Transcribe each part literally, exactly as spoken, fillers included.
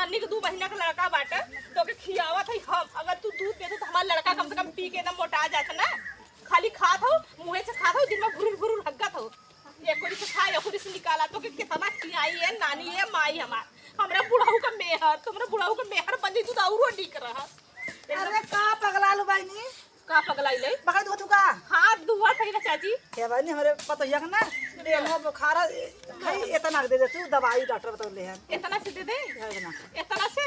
नानी के दू महीना के लड़का बाटे, तोके खियावत है हम। अगर तू दूध देतू तो हमार लड़का कम से कम पी के एकदम मोटा जात ना। खाली खात हो, मुँहे से खात हो, दिन में घुरुर घुरुर हग्गत हो। एकोरी से खा, एकोरी से निकाला, तोके कितना खियाई है नानी है माई हमार। हमरा बुढ़ऊ का मेहर, तुमरा बुढ़ऊ का मेहर बन जइतू तो औरो नीक रहा। अरे का पगलालू बहिनी? का पगलाइले? बकरी दुहत हू का? हाँ, दुहत है ना चाची। हे बहिनी, हमरे पतोहिया के ना डेंगू बुखार है, खाई इतना दे दे तू, दवाई डॉक्टर बतौले हैं। इतना से दे दे? हाँ, इतना। इतना से?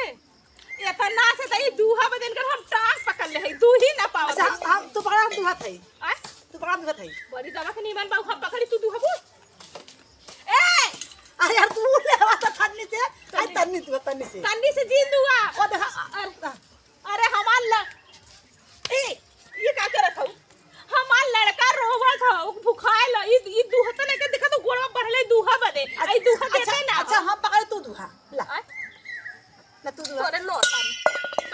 इतना से तो ये दूहा बदन कर हम टांग पकड़ ले है, दू ही ना पावत अच्छा, है। हम, तू पकड़ा, हम दुहत है। आय? तू पकड़ा, हम दुहत है। बड़ी दवा के नीमन बाबू, हम पकड़ी, तू दुहबू। ए! अरे यार, तू ले आवा तो तन्नी से। अरे तन्नी तू, तन्नी से। तन्नी से जीन दुआ। ओ देखा, अ-, अ-, अरे हमार ल-, ए, ये का करत हऊ? हमार लड़का रोवत ह, उ भुखाइल ह, ई, ई दूहा त लेके देखा तो गोड़वा बढ़ले दूहा बदे। आ, ई दूहा अच्छा, देते ना अच्छा, हो। हम पकड़े तू दूहा। ला। आय? ला तू दूहा। तोरे लोटा में।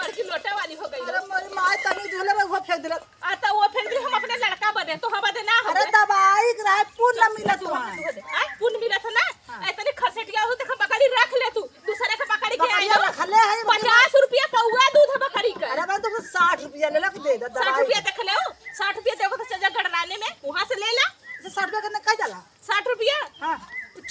बड़की लोटा वाली हो गई। अरे मोरी माय तनी दूहले में वो फेंक दिला। आ, त वो फेंक दिला, हम अपने लड़का बदे, तो हम बदे ना हो अरे गए। दवाई के रहे, पुण्य ना, मिलत तू हो। दूहा दे। आय? पुण्य मिलत हो ना? हाँ। ए, तनी खसेटिया हो, देखा बकरी रख ले तू। दूसरे के बकरी के बकरिया आई हो। रखले है, मतलब पचास रुपया पौआ दूध है बकरी का। अरे भाई, तुमसे साठ रुपया ले ला, दे दे, साठ दवाई। रुपया देख ले हो, साठ रुपया देबो तो चल जा गड़राने में, वहाँ से ले ला। अच्छा, साठ रुपया कितना का जाला? साठ रुपया? हाँ।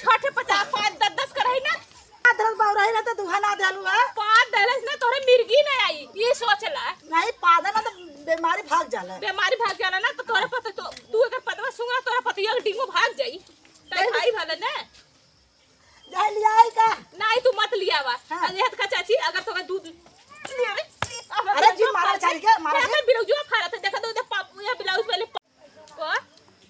छठे पचास, पाँच, दस, दस का रही ना। आ, दस बाव रही ना तो दुहा ना देलू है। पाँच दलस ना तोरे मिर्गी ना आई, ये सोच ला। नहीं, पादा ना तो बीमारी भाग जाला। बीमारी भाग जाला ना तो तोरे पता तो, तू अगर पतवा सूंघा तोरे पतिया के डेंगू भाग जाई। तै भाई भले ना। जाए लियाई का? नहीं, तू मत लियावा। हाँ। अरे हत का चाची, अगर तोका दूध लिया रे, अरे जी, मारा चाही के, मारा अरे के। ब्लाउजवा फाड़त है, देखा तो उधर पापू या ब्लाउज वाले पा-, को,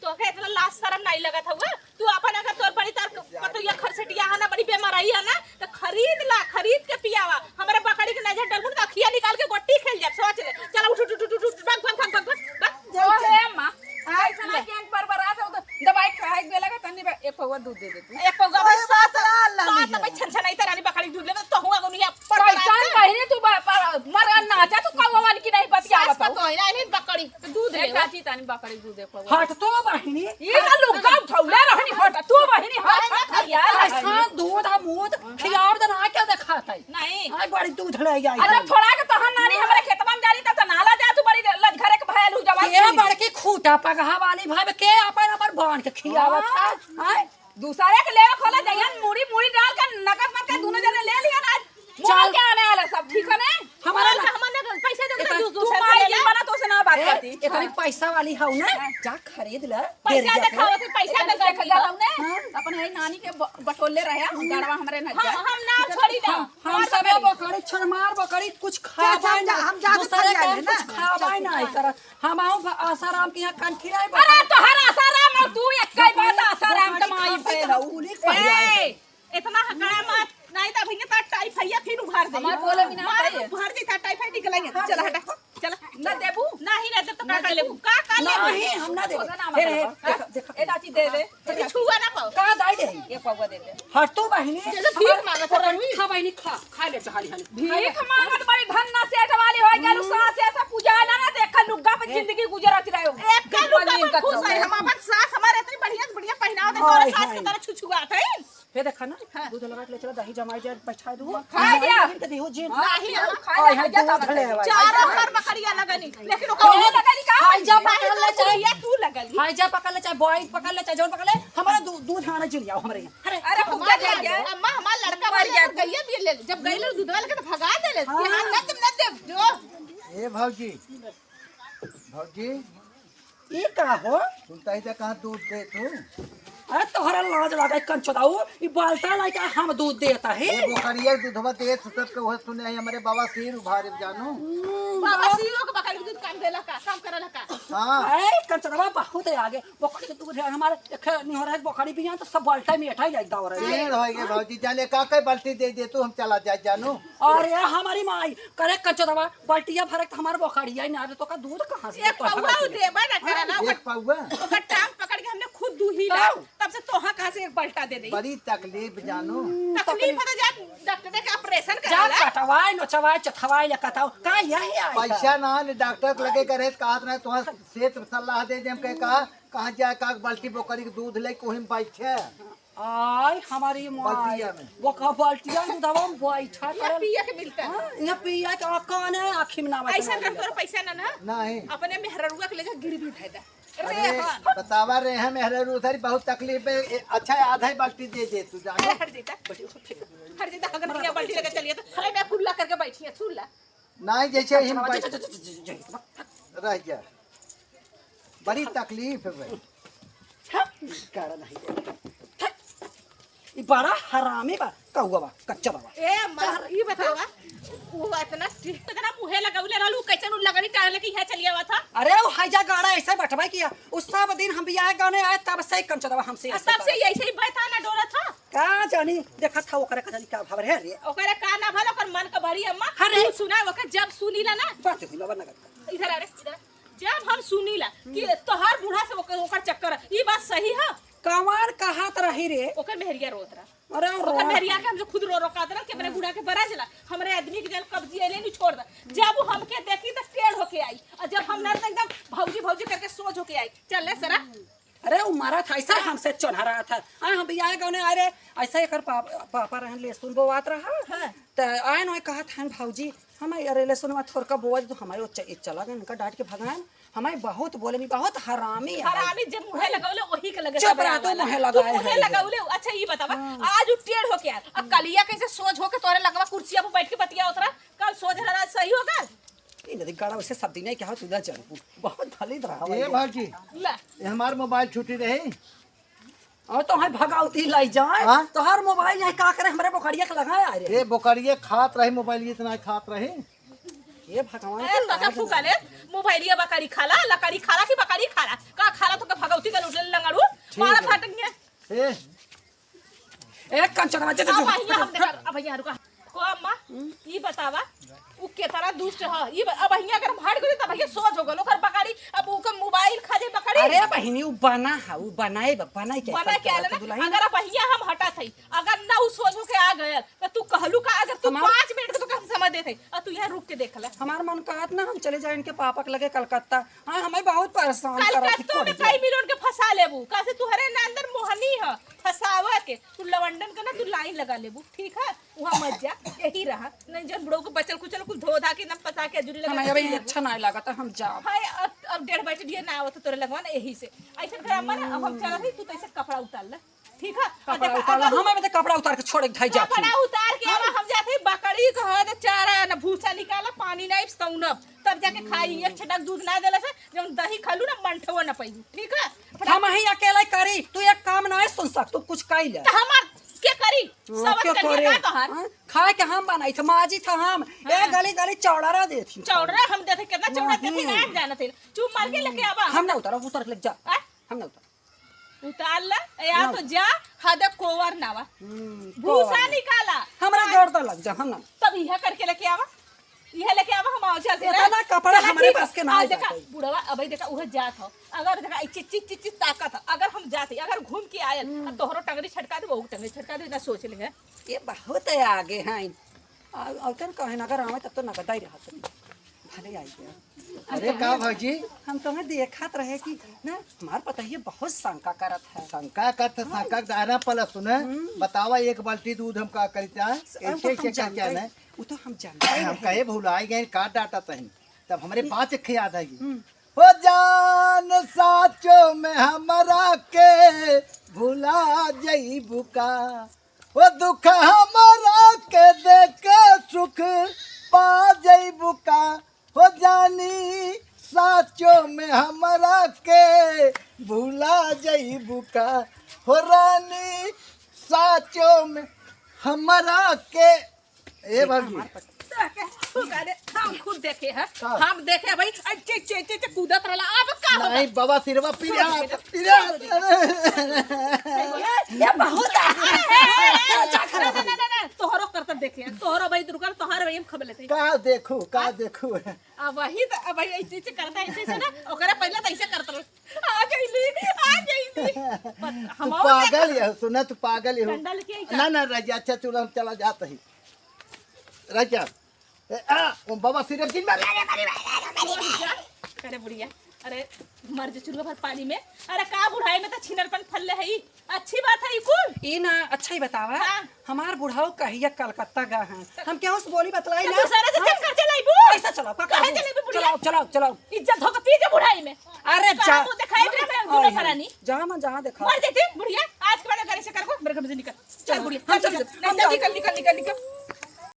तोके इतना लाज शरम नहीं लगत हउआ? तू अपन अगर तोर बड़ी तार पतोहिया खरसटिया है ना, बड़ी बेमराई है ना, तो खरीद ला, खरीद के पियावा। हमारे बकरी के नजर डलबुन तो अखिया निकाल के गोटी खेल जाब, सोच ले। चला उठ, उठ, उठ, उठ, उठ, भाग, भाग, भाग, भाग, भाग। ओ हे अम्मा, हाँ, ऐसा ना ले। कि एक बार बरात हो तो दवाई खाए के बेला का तन्नी बा, एक पौवा दूध दे दे तू। एक पौवा भाई अरे सात, बाप रे, अल्लाह सात मिया। भाई छन छन आई त रानी बकरी दूध लेबे तो हुआ गुनिया पर कैसन बहिनी तू बा-, पर मर नाचा तू कौवा वाली की नहीं बतिया सास बताओ। पतोह है ना, नहीं बकरी दूध ए लेबे। चाची तानी बकरी दूध एक पौवा। हट तो बहिनी। ये ना लुग्गा उठौले रहनी हट तू बहिनी हट हट यार। ऐसा दूध हम मूत खियाव दे ना क्या देखात है? नहीं। आय बड़ी दूध ले आई अरे है। थोड़ा के तहन नानी हमरे खेतवा में जानी तब तो नाला जा तू बड़ी लज घरे के भयल हु जवान ये की। बड़की खूटा पगहा वाली भाई के अपन अपन बांध के खियावत हाँ। है। आय दूसरे के लेवे खोला जइहन मुड़ी मुड़ी डाल के नकद मत के दोनों जने ले लिहन आज। मोल चल। के आने वाला सब ठीक है ना? हमारा ना। हमारे ना पैसा दे दे इतना दूसरे तू से माई ले जी ले। बना तो से ना बात ए, करती। इतनी हाँ। पैसा वाली हऊ ना, हाँ। जा खरीद ले। पैसा देखावत है, पैसा इतना देखावत है। हाँ। अपन है नानी के ब-, बटोले रहे, गड़वा हमरे न हम, जाए। हम ना छोड़ी ना। हाँ, हम हमार सबे बकरी। बकरी, छरमार बकरी, कुछ खाबा चाचा, हम ना। जा-, हम जाके दूसरे खा के लेंगे कुछ ना। खाबा चाचा, नहीं हाँ। करत। हम आऊ भ-, आसाराम के यहाँ कनखी नहीं अरे, बकरी। तोहर आसाराम और तू एक कई बात बकरी, आसाराम बकरी तो माई खांसी पे तो रहू। कुली पहले आए ए, हैं। इतना हकड़ा मत, नहीं तो भैया तो टाइफाइड फिर उभार दे। हमार बोले बिना मार बताइए। उभार दे, तो टाइफाइड निकलेंगे। हाँ। चला हटा, चला। न देबू? नहीं, नहीं देब तो का न कर लेबू? देबू? का कर लेबू? नहीं, हम ना देबू। ओतना ना फिर मतलब। देखा, देखा। ए, दाची दे दे। अरे छुआ ना पाओ। का दाई दे? ये पौवा दे दे। हट तो बहिनी। चलो, भीख हमार मांगत पकड़, रहू। खा बहिनी, खा, खा ले, हाली, हाली। भीख मांगत बड़ी धन ना सेठ वाली हो गलू, हम्म। सास ऐसा पूजा ना, ना देखा लुग्गा पे ए। जिंदगी गुजरत रहो। एक का लुग्गा पर खुश है, हम अपन सास हमारे इतनी बढ़िया से बढ़िया पहनावत है, तोरा हाय, सास के हाय। तरह छुछुआत है। हे देखा ना, हाँ। दूध लगा के ले चला, दही जमाई जाए, बैठा दू। खा लिया। बहिन के दिहो जी। हाँ, नहीं, खा और लिया, यहाँ खा लिया, दूध खा ले लिया। भाई। चारों घर बकरिया लगनी, लेकिन ओकर कौन लगनी का? हाय जा पकड़ ले चाहे। या तू लगल। हाय जा पकड़ ले चाहे, बॉय पकड़ ले चाहे, जौन पकड़ ले, हमारा दू-, दूध आना जिन जाओ हमरे यहाँ। अरे, अरे, हमार फुग्गा दे लड़का, दिया। अम्मा, हमार लड़का मर मर गया। गया, गैया दिए ले, जब गैया दूध वाले के तो भगा दे ले, हाँ। यहाँ न देब, न देब, जो। ए भौजी, भौजी, ई का हो? सुनता ही जा कहाँ दूध दे तू? अरे तोहरा लाज लागे कंचोदाऊ, ई बाल्टा लाइके हम दूध देता है। ये बोकरिया दूधवा दे तू सबके वह सुने आई हमरे बवासीर उभारे जानू। हम्म, बाबा बवासीर। सीरो के बकरी के दूध काम देला का, काम करला का? हाँ। ए, कंचोदाऊ बहुत है आगे, बोकरी के दूध है हमारे, एक निहोरा एक बोकरी भी यहाँ तो सब बाल्टा में एठा ही लाइक दावर है। पेड़ होइगे भौजी, जाने का के बाल्टी दे दे तू, हम चला जाए जानू। अरे हमारी माई, करे कंचोदाऊ, बाल्टिया भरे के हमार बोकरिया ही ना आवे, तो का दूध कहाँ से एक देता है पौवा बाल्टी में? देबे ना करे ना, एक पौवा? ओकर टांग पकड़ के हमने खुद दूही ला, तब? तब से तोहा कहाँ से एक बाल्टा दे दे? बड़ी तकलीफ जानू। तकलीफ हो तो जा डॉक्टर के ऑपरेशन जा करा ला। कटवाए, नोचवाए, चथवाए ले कटाओ। का यही आए पैसा था? ना ने डॉक्टर के लगे करे, कहा रहे तोहा सेठ सलाह दे दे, हम कहे कहा, कहाँ जाए का बाल्टी बोकरी के दूध ले कोहिम बैठे। आय हमारी माय। बल्टिया में। वो का बल्टिया में दूधवा में बैठा ये करल। पिए के मिलता। हाँ, ये पिए के आ, काने आँखी में ना बचना ऐसा कर मिलता। तोर पैसा ना ना। नहीं। अपने मेहररुआ के लेके गिरवी धर दे। रे अरे, हाँ। बतावा रे, हम मेहररू थारी बहुत तकलीफ में, ए, अच्छा आधा ही बाल्टी दे दे तू, जाने। अरे, हट जाता। हट जाता, अगर भैया बाल्टी लेके चलिए तो, अरे, मैं कुल्ला करके बैठी है, सुन ला। नहीं, जैसे ही हम अच्छा, बैठ अच्छा, अच्छा, अच्छा, अच्छा, अच्छा। रह जा। बड़ी तकलीफ है भाई। छप, कारण है। छप। ई बड़ा हरामी बा, कौआ बा, कच्चा बा। ए, माँ, ई बतावा, वो इतना टी-, इतना मुँहे लगौले रहलू, कैसन उ लगनी टांगले कि यहाँ चली आवत ह? अरे, वो हैजा गाड़ा ऐसे बटवाई किया, उ सब दिन हम बियाह गाने आए, तब से ही कंचदवा हमसे आ, ऐसे तब से करे। ऐसे ही बैठा ना डोलत ह? का जानी, देखत ह ओकरे का जानी का भवर है रे। ओकरे का ना भल, ओकर मन का भरी अम्मा, हाँ रे। तू सुना, ओकर जब सुनीला ना। बात हुई बाबा नगद। इधर आ रे, इधर आ। जब हम सुनीला कि हम्म। तोहार बूढ़ा से ओकर, ओकर चक्कर है, ई बात सही है? कवार कहत रही रे? ओकर मेहरिया रोत रहा। अरे ओकर रो। मेहरिया के हम जो खुद रो रो कहत रहा कि अपने हाँ। बूढ़ा के बरा जला, हमरे आदमी के जल कब्जी अइले नहीं छोड़ दे। जब वो हमके देखी तो टेढ़ होके आई, और जब हम ना तो एकदम भौजी भौजी करके सोझ होके आई। चल ले सरा। अरे, उ मारा था, ऐसा हमसे चोन्हा रहा था। हाँ, हम भी आए गौने, अरे, ऐसा एकर पाप-, पापा रहन, लहसुन बोआत रहा। हाँ। त आए न कहत हन, "भौजी, हम, अरे, लहसुन में थोड़का बोआ दे," तो हमारे वो च-, चला गए, उनका डांट के भगाएन। हमारे बहुत बोले, "मी बहुत हरामी है।" हरामी जब मुँहे लगौले, वही के लगे चुप सब रहा, तू आवेला। मुँहे तू लगाए मुँहे है। लगौले, अच्छा, ये बतावा, हाँ। आज उ टेढ़ होके आयल, अब कलिया कैसे सोझ होके तोरे लगवा कुर्सिया पे बैठ के बतिया उतरा, कल सोझ रहा, सही होगा? ई नदी गाड़ा वैसे सब दिन है क्या हो, तू ना जानबू। बहुत भली रहा ए भाई। भाजी, ला। ये हमार मोबाइल छुट्टी रही। और तो है भगावती लाई जाए, हाँ? तो हर मोबाइल यहाँ का करे, हमरे बोकरिया के लगाए आ रे। ए बोकरिया खात रही मोबाइल, इतना खात रही। ये भगवान ए, के तो का लाज फूका ना। ले, मोबाइलिया बकरी खाला, लकड़ी खाला कि बकरी खाला? का खाला तो का भगवती का लुटले लंगड़ू, ठीक मारा है। फाटक में। ए, ए, कंचनवा, जा, जा, अब जा। भैया हम देखा, अब भैया रुका। को अम्मा, हम्म। ई बतावा, उ केतना दुष्ट ह। ई ब-, अब भैया अगर हम हट गए, तब भैया सोझ हो गल। ओकर बकरी, अब ओकर मोबाइल खा जाए बकरी। अरे बहिनी, उ बना है, उ बनाए बा, बनाए के बना ऐसा के आले करत ना, दुल्हन। अगर अब भैया हम हटा थई, अगर ना उ सोझ होके आ गयल, तो तू कहलू का, अगर तू हमार पाँच मिनट के तो हम समझ देते, और तू यहाँ रुक के देख ले। हमार मन कहत ना, हम चले जाए इनके पापा के लगे कलकत्ता। हाँ, हमें बहुत परेशान करत ही कलकत्तो में कोई कई मिलियन के फंसा लेबू, कासे तुहरे ना अंदर मोहनी ह, फंसावे के। तू लवंडन के ना, तू लाइन लगा लेबू, ठीक है? वहाँ मत जा, यही रहा। नहीं, जन बुढ़ऊ को बचल कुचल कुल धो धा के एकदम पसा के अजूरी लगा हमें के अभी पी लेबू। अच्छा नहीं लागत, हम जाब। हाय, अब, अब डेढ़ बजे ना आवत तोरे लगवा ना, यही से। ऐसे घर अम्मा ना, अब हम चलत हई, तू तो ऐसे कपड़ा उतार ले, ठीक है? और कपड़ा देखा, उतार ले, अगर हम अभी तो कपड़ा उतार के छोड़ के धाई जात कपड़ा हई। उतार के अब हम जात हई, बकरी कह दे, चारा न भूसा निकाला, पानी नहीं सौनब, तब जाके खाई। एक छटक दूध ना देला से, जब दही खालू ना, मंठवो ना पइबू, ठीक है? हम ही अकेले करी, तू एक काम ना है सुन सक, तू कुछ कही ले। तो हमार के करी? हाँ, सब के करिए करे? का तोहार? हाँ, खाए के हम बनाई थे, माजी था हम। ए हाँ। गली गली चौड़रा देती। चौड़रा हम देते, कितना चौड़रा देते, नहीं। ना जानते। चुप मार के लेके आवा। हम ना उतारा, उतर के लेके जा। आ? हम ना उतारा। उतार ला, या ना। तो जा, हदे कोवर नावा। हम्म, भूसा कोवर। निकाला। हमरा हाँ। गर्दन लग जा, हम ना। तब इहे करके लेके आवा। इहे लेके आवा, हम आओ चलते इतना ना। कपड़ा चला हमरे ठीक बस के है। ना आ, जाता देखा, है। बुढ़वा, अबे देखा, उहे जात हो। अगर देखा, ई चिच, चिच, चिच, चिच ताकत हो। अगर हम जाते, अगर घूम के आयल, हम्म। आ तोहरो टंगरी छटका दे, वो टंगरी छटका दे, ना सोच ले है। ये बहुत है आगे हैं। आ, और कन कहे ना, अगर आवे तब तो नगदा ही रहत। भले आई गया। अरे का भौजी? हम तुम्हें देखत रहे कि ना, हमार पतोहिया बहुत शंका करत है। शंका करत है, हाँ। शंका के दायरा पला सुने। हम्म। बतावा, एक बाल्टी दूध हम का करी चाहे? हम ऐसे तो हम ऐसे करके जानते आने। हैं। वो तो हम जानते हैं। हम कहे भुलाई गए, का डांटा तहन? तब हमरे हम्म। बात एक याद आई। हम्म। हो जान साचो में हमरा के भुला जइबू का? हो दुख हमरा के देके सुख पा जइबू का? हो जानी साचो में हमरा के भुला जइबू का? हो रानी साचो में हमरा के ए भौजी। तू कह दे, हम खुद देखे हैं। का? हम देखे भाई, ऐसे, ऐसे, ऐसे, ऐसे कूदत रहला। अब का होगा? नहीं, बाबा सिरवा पीरा, छोड़ दे, पीरा। छोड़ दे। ये बहुत है। अरे, हे, हे, हे, ना, ना, ना, ना, तोहरो करतब देखे हैं, तोहरो भाई दुर्गा, तोहर भाई हम खबर लेते हैं। का देखू, का हाँ? देखू? अब वही तो, अब वही ऐसे, ऐसे करता है, ऐसे, ऐसे ना, ओकरे पहले तो ऐसे करत रहो। आ गई ली, आ गई ली। पर तू हम और पागल देखा है, सुना, तू पागल है। डंडा लेके आई का? ना, ना, राजा, अच्छा, चलो, हम चला जाते हैं। राजा, ए, आ, ओ बाबा सिरप जिन मारे, अरे, मारे, मारे, मारे, मारे। करे बुढ़िया। अरे, मर जे चुरुआ भर पानी में। अरे, का बुढ़ाई में तो छिनरपन फलले है ई। अच्छी बात है ई कुल। ई ना, अच्छा ही बतावा। हाँ। हमार बुढ़ाऊ कहिया कलकत्ता गा हैं। हम केहू से बोली बतलाई तो ना? दूसरा से हाँ? चल कर चलाइबू? ऐसा चलाओ, का काहे करूँ? चलाइबू बुढ़िया? चलाओ, चलाओ, चलाओ। इज्जत धोकती जे बुढ़ाई में। अरे का जा। मुँह देखाई दे मेरे ओए, बुढ़ा परानी। जहाँ मन जहाँ देखा। मर जाती बुढ़िया, आज के बाद अगर ऐसे करबो, मेरे घर में से निकल। चल चलो, बुढ़िया, हम चल, चल, चल, हम चल, चल। निकल, निकल, निकल, निकल।